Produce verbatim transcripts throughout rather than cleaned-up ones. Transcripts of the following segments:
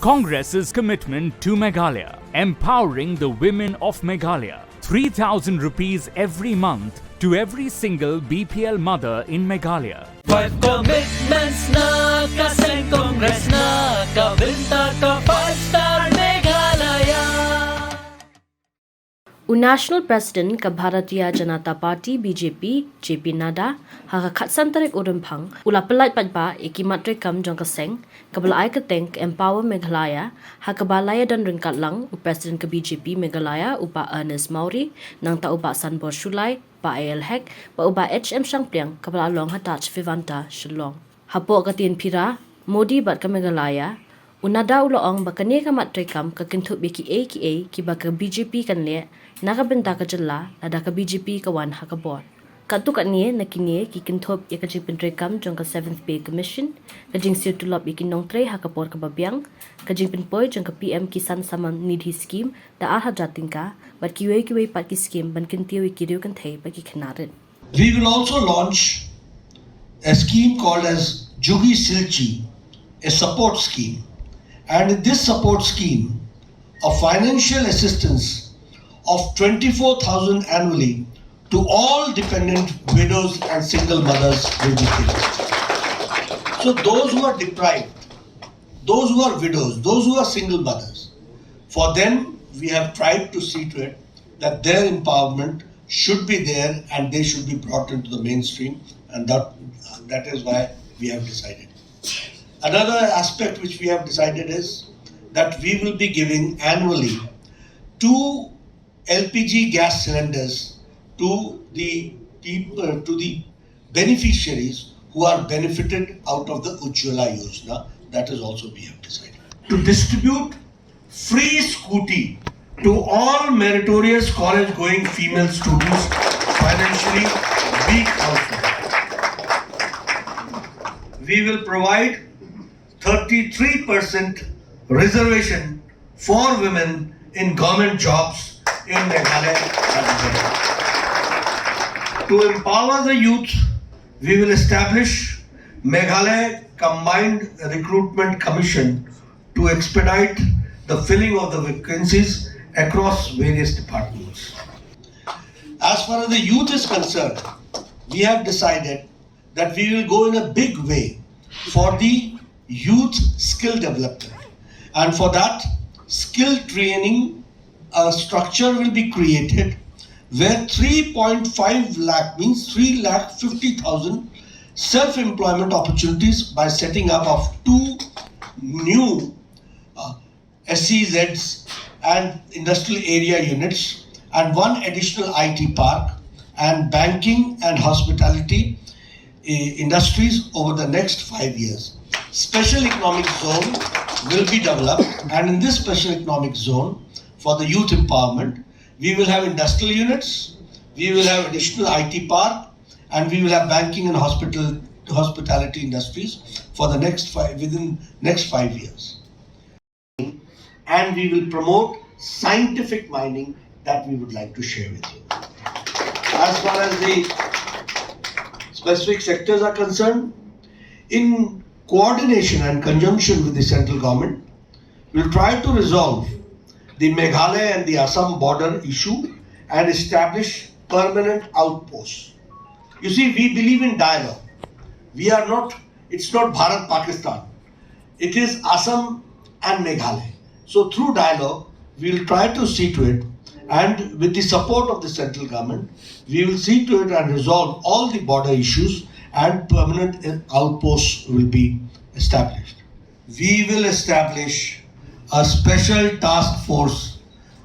Congress's commitment to Meghalaya, empowering the women of Meghalaya. Three thousand rupees every month to every single B P L mother in Meghalaya. Five commitments na ka seng Congress na ka bynta ka five star Meghalaya. U National President ka Bharatiya Janata Party B J P, J P Nadda, ha ka khatsan tarik u Rymphang, u la pyllait paidbah ïa ki mat treikam jong ka seng, kaba la ai kyrteng ka Empower Meghalaya, ha kaba la ïadon ryngkat lang u President ka B J P Meghalaya, u Bah Ernest Mawrie, nangta u Bah Sanbor Shullai, Bah A L Hek, bad u Bah H M Shangpliang, kaba la long ha Taj Vivanta, Shillong. Hapoh ka Tienphira, Modi bad ka Meghalaya, u Nadda u la ong ba kane ka mat treikam ka kynthup ïa kiei kiei kiba ka B J P kan leh na ka bynta ka jylla lada ka B J P ka wan ha ka bor. Katto katne na kine ki kynthup ïa ka jingpyntreikam jong ka Seventh Pay Commission, ka jingsiew tulop ïa ki nongtrei ha ka por kaba biang, ka jingpynpoi jong ka P M Kisan Samman Nidhi Scheme da ar hajar tyngka, bad kiwei kiwei pat ki skhim ban kyntiew ïa ki riew kynthei bad ki khynnah rit. We will also launch a scheme called as Jugi Silchi, a support scheme. And in this support scheme, a financial assistance of twenty-four thousand annually to all dependent widows and single mothers will be given. So those who are deprived, those who are widows, those who are single mothers, for them we have tried to see to it that their empowerment should be there and they should be brought into the mainstream, and that, that is why we have decided. Another aspect which we have decided is that we will be giving annually two L P G gas cylinders to the people, to the beneficiaries who are benefited out of the Ujjwala Yojana. That is also we have decided. To distribute free scooty to all meritorious college going female students, financially weak households. We will provide thirty-three percent reservation for women in government jobs in Meghalaya. To empower the youth, we will establish Meghalaya Combined Recruitment Commission to expedite the filling of the vacancies across various departments. As far as the youth is concerned, we have decided that we will go in a big way for the youth skill development. And for that, skill training, a structure will be created where three point five lakh, means three lakh fifty thousand self-employment opportunities by setting up of two new uh, S E Zs and industrial area units and one additional I T park and banking and hospitality eh, industries over the next five years. Special economic zone will be developed, and in this special economic zone, for the youth empowerment, we will have industrial units, we will have additional I T park, and we will have banking and hospital hospitality industries for the next five within next five years. And we will promote scientific mining that we would like to share with you. As far as the specific sectors are concerned, in coordination and conjunction with the central government, we'll try to resolve the Meghalaya and the Assam border issue and establish permanent outposts. You see, we believe in dialogue. We are not, it's not Bharat Pakistan. It is Assam and Meghalaya. So through dialogue, we will try to see to it, and with the support of the central government, we will see to it and resolve all the border issues, and permanent outposts will be established. We will establish a special task force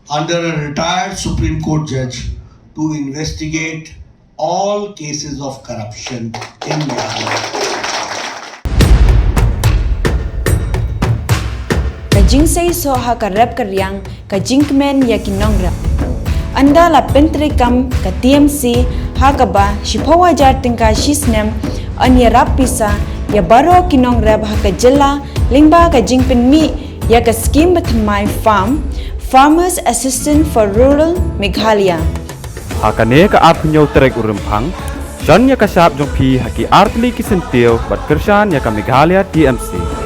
under a retired Supreme Court judge to investigate all cases of corruption in Meghalaya. Ka jingseisoh ha ka rep ka riang, ka jingkmen ïa ki nongrep. Ynda la pyntreikam ka T M C ha kaba shiphew hajar tyngka shi snem, yn ïarap pisa ïa baroh ki nongrep ha ka jylla lyngba ka jingpynmih ïa ka skhim bathymmai farm, Farmers Assistance for Rural Meghalaya. Ha kane ka arphew hynñiew tarik u Rymphang, shon ïa ka shap jong phi ha ki artylli ki syntiew bad kyrshan ïa ka Meghalaya T M C.